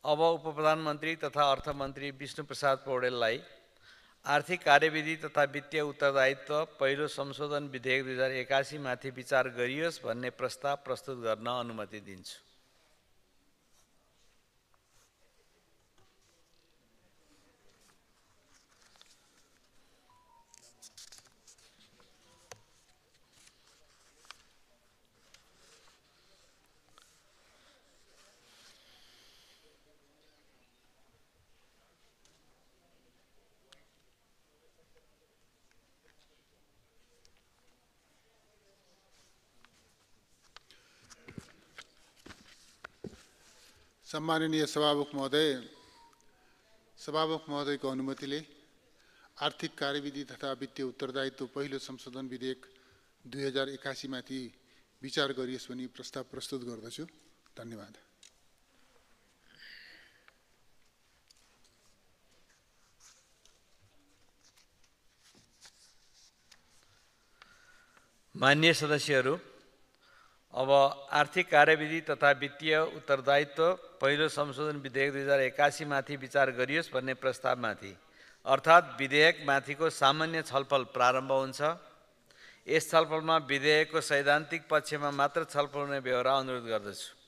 अब उपप्रधानमन्त्री तथा अर्थमन्त्री विष्णुप्रसाद पौडेललाई आर्थिक कार्यविधि तथा वित्तीय उत्तरदायित्व पहिलो संशोधन विधेयक 2081 माथि विचार गरियोस् भन्ने प्रस्ताव प्रस्तुत गर्न अनुमति दिन्छु। सम्माननीय सभामुख महोदयको अनुमतिले आर्थिक कार्यविधि तथा वित्तीय उत्तरदायित्व पहिलो संशोधन विधेयक 2081 माथि विचार गरियोस् भनी प्रस्ताव प्रस्तुत गर्दछु। धन्यवाद। माननीय सदस्यहरू, अब आर्थिक कार्यविधि तथा वित्तीय उत्तरदायित्व पहिलो संशोधन विधेयक 2081 माथि विचार गरियोस् भन्ने प्रस्तावमाथि अर्थात् विधेयक माथिको सामान्य छलफल प्रारम्भ हुन्छ। यस छलफलमा विधेयकको सैद्धान्तिक पक्षमा मात्र छलफल हुने बेहोरा अनुरोध गर्दछु।